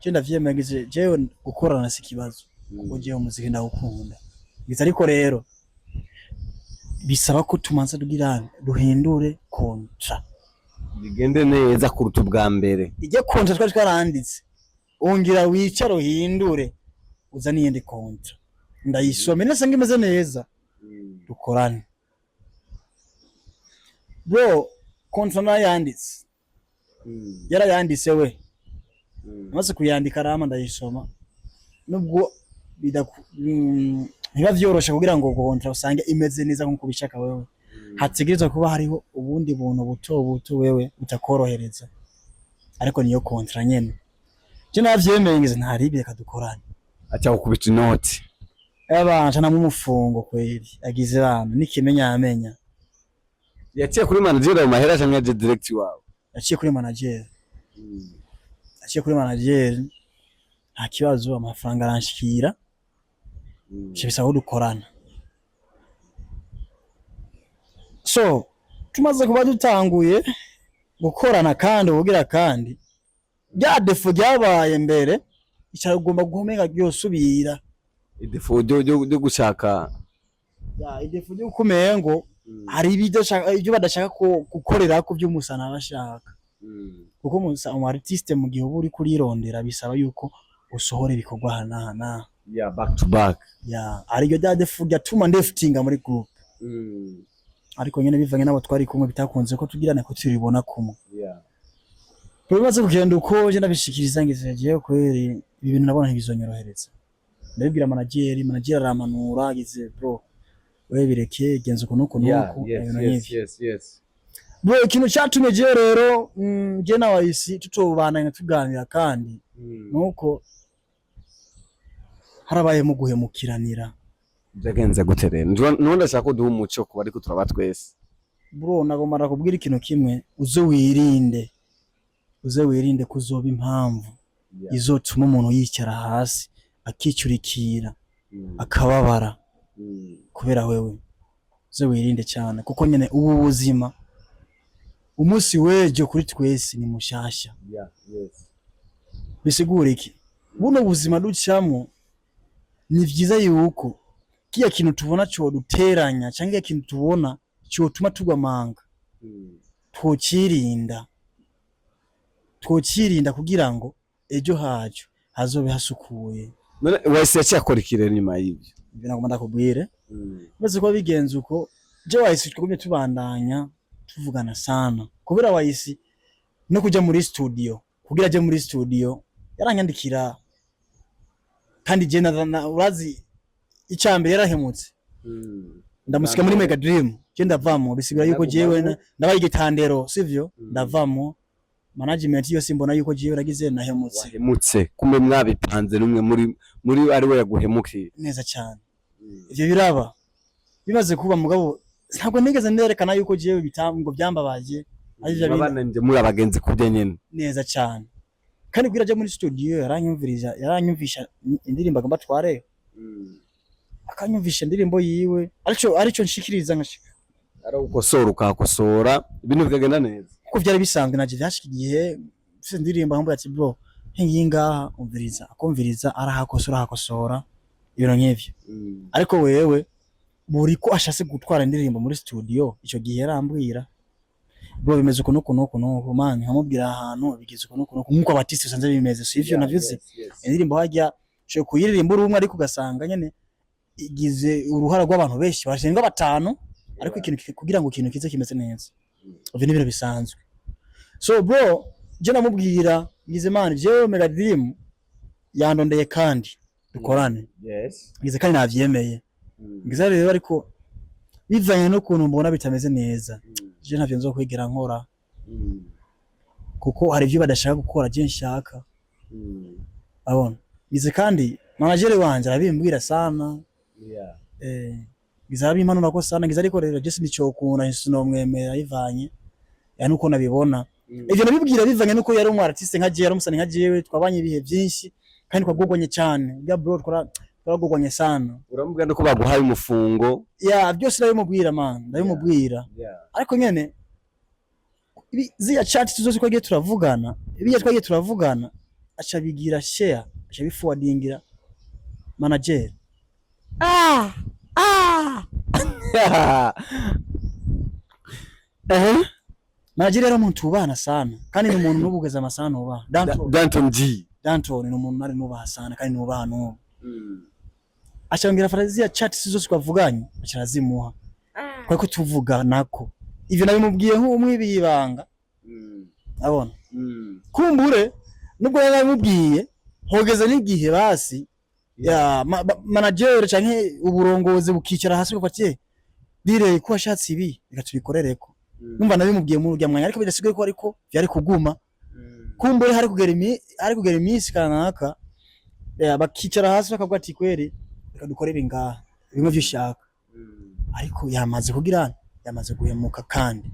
Je ndavyemeye, ngize jewe gukorana si ikibazo, kuko jewe umuziki ndawukunda. Ngize ariko rero bisaba ko tumanza tugira duhindure contrat. Bigende neza kuruta ubwa mbere. Ijya contrat twari twaranditse, ongera wicare uhindure, uzane iyindi contrat, ndayisome, nasanga imeze neza dukorane. Bro, contrat narayanditse, yarayanditse we. Amaze kuyandika arama, ndayisoma. Nubwo ntiba vyoroshe kugira ngo contrat usange imeze neza nkuko ubishaka wewe, hategerezwa kuba hariho ubundi buntu buto buto wewe butakorohereza, ariko niyo contrat nyene. Je navyemeye, ngize ntaribi, reka dukorane. Aca gukubita inoti. Abanje namumufungo kweli, agize bana nikimenya amenya. Yaciye kuri manager ayo mahera canke yaje direct iwawe? Yaciye kuri manager, yaciye kuri manager, nta kibazo, amafaranga aranshikira. Bica bisaba ko dukorana. So tumaze kuba dutanguye gukorana, kandi ubugira kandi rya défaut ryabaye mbere icagomba guhomeka ryosubira. I défaut ryo gushaka. Ya, i défaut ryo kumengo hari ibyo badashaka ko gukorera ku by'umusana bashaka, kuko umu artiste mu gihe uba uri kurirondera bisaba yuko usohora ibikorwa hanahana. Yeah, back to back. Ya, ariryo rya défaut ryatuma ndeftinga muri group, ariko nyene bivanye n'abo twari kumwe bitakunze ko tugirana ko turibona kumwe. Bimaze kugenda uko, je ndabishikiriza, ngize jewe kweri ibi bintu nabona ntibizonyorohereza. Ndabibwira manager, manager aramanura, agize bro, wewe bireke, genza uku nuku nuku, ibintu nk'ivyo. Bro, ikintu cyatumye je rero je na wayisi tutobana tuganira kandi nuko harabayemo guhemukiranira. Byagenze gute rero? Nuwo ndashaka ko duha umuco ku bariko turaba twese. Bro, nagomba nakubwira ikintu kimwe: uze wirinde, uze wirinde kuzoba impamvu izotuma umuntu yicara hasi akicurikira, akababara kubera wewe. Uze wirinde cyane, kuko nyene ubu buzima umunsi w'ejo kuri twese ni mushasha. Bisigura iki? Buno buzima ducamwo, ni vyiza yuko kiya kintu tubona coduteranya canke kiya kintu tubona cotuma tugwa manga, twocirinda, twocirinda kugira ngo ejo hacu hazobe hasukuye. None wahise yaciye akora iki rero nyuma y'ibyo? Ivyo nagomba ndakubwire. Maze kuba bigenze uko, je wahise twagumye tubandanya tuvugana sana, kubera wahise no kuja muri studio, kugira aje muri studio yaranyandikira. Kandi je urazi icambere yarahemutse, ndamusika muri Mega Dream, je ndavamo. Bisigura yuko jewe ndabaye igitandero, sivyo? Ndavamo, management yose mbona yuko jewe nagize nahemutse. Wahemutse, kumbe mwabipanze n'umwe muri ari we yaguhemukiye. Neza cyane. Ivyo biraba bimaze kuba, mugabo ntabwo nigeze nerekana yuko jewe ngo byambabaje arivyo Babananje muri abagenzi kurya nyene. Neza cyane. Kandi kugira aje muri studio yaranyumviriza, yaranyumvisha indirimbo agomba tware, akanyumvisha indirimbo yiwe, arico nshikiriza nkashika. Ari ukosora ukakosora, ibintu bikagenda neza. Kuko byari bisanzwe, naje byashika igihe mfise indirimbo nkamubwira ati: "Bro, ngiyi ngaha, umviriza." Akumviriza, arahakosora, ahakosora, ibintu nk'ivyo. Ariko wewe buri ko ashatse gutwara indirimbo muri studio, ico gihe yarambwira: "Bro, bimeze uku nuku nuku nuku, man." Nkamubwira ahantu bigeze uku nuku nuku, nkuko aba artiste usanze bimeze, si ivyo? Navyo uzi, indirimbo hajya ushobora kuyiririmba uri umwe, ariko ugasanga nyene igize uruhara rw'abantu benshi bashinga batanu, ariko ikintu kugira ngo ikintu kize kimeze neza, ivyo ni ibintu bisanzwe. So bro, je namubwira ngize: "Man, jewe Mega Dream yandondeye kandi dukorane." Ngize kandi navyemeye, ngize rero ariko bivanye n'ukuntu mbona bitameze neza, je ntavyo nzokwigera nkora, kuko hari ivyo badashaka gukora je nshaka. Abona ngize kandi manager wanje arabimbwira sana. Ngize arabimpanura ko sana, ngize ariko rero je sinicokunda, sinomwemera bivanye ya nuko nabibona. Ivyo nabibwira bivanye nuko yari umu artiste nka jewe, yari umusani nka jewe, twabanye ibihe byinshi kandi twagogwanye cyane. Ya bro, twaragogwanye sana. Uramubwira nuko baguhaye umufungo. Ya, byose ndabimubwira man, ndabimubwira. Ariko nyene ziriya chat zose twagiye turavugana, ibiya twagiye turavugana. Aca bigira share, aca biforwardingira manager. Ah ah. Manager yari umuntu tubana sana, kandi ni umuntu n'ubugeza amasaha nubaha, Danton. Danton G. Danton ni umuntu nari nubaha sana, kandi nubaha n'ubu. Aca ambwira afata ziriya chat zose twavuganye, aca arazimuha kwa ko tuvuga nako. Ivyo nabimubwiye nk'umwibiye ibanga, abona kumbure nubwo yarabimubwiye, hogeze n'igihe basi ya manager canke uburongozi bukicara hasi bugafata dire ko washatse ibi, reka tubikorereko. Numva nabimubwiye muri urya mwanya, ariko bidasigaye ko ariko vyari kuguma. Kumbure hari kugera iminsi kanaka, bakicara hasi bakavuga ati: "Kweri reka dukore ibi ngaha, bimwe vyushaka." Ariko yamaze kugira, yamaze guhemuka kandi.